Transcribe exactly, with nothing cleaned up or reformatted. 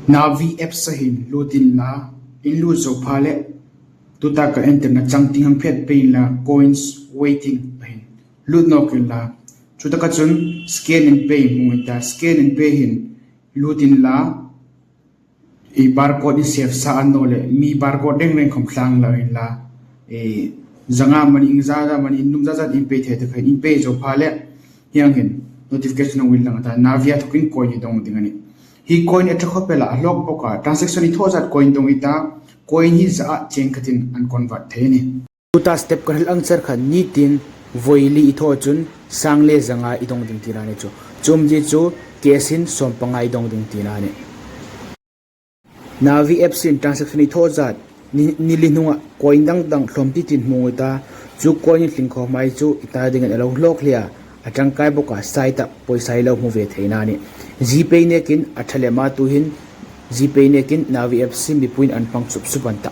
Navi apps-a hin lut inla, in lut zo pha leh, tuta ka enter-na chang tieng hang phet pei inla, coins waiting-a hin lut nawk inla, chutaka chun scan and pay hmu in ta, scan and pay hin lut inla, i barcode in save sa a ni naw leh, mi barcode reng reng khawm tlang lo inla, e, zanga mani, ieng zat zat mani, in num zat zat in pay thei ta kha, in pay zo pha leh, hieng hin notification hung inlang ta, Navi-a inthokin coin i dong ding a nih. Hi coin a ṭha khawp el a, a hlawk bawk a, transaction i thaw zat coin dong i ta, coin hi zaa cheng khatin an convert thei a nih. Tuta step ka hril ang char khan ni tin voi li i thaw chun sang le zanga i dong ding tina ni chu. Chu umzie chu cash-in sawm panga i dong ding tina ni. Navi apps-in transaction i thaw zat ni, ni li hnunga coin dang dang hlawm ti tin hmu i ta, chu coin in tling khawm hai chu i ta dingin a lo hlawk hle a, a ṭangkai bawk a, site-a pawisa i lo hmu ve theina ni. GPay nekin a ṭha lem a, tuhin GPay nekin Navi apps hi mipuiin an hmang sup sup an ta.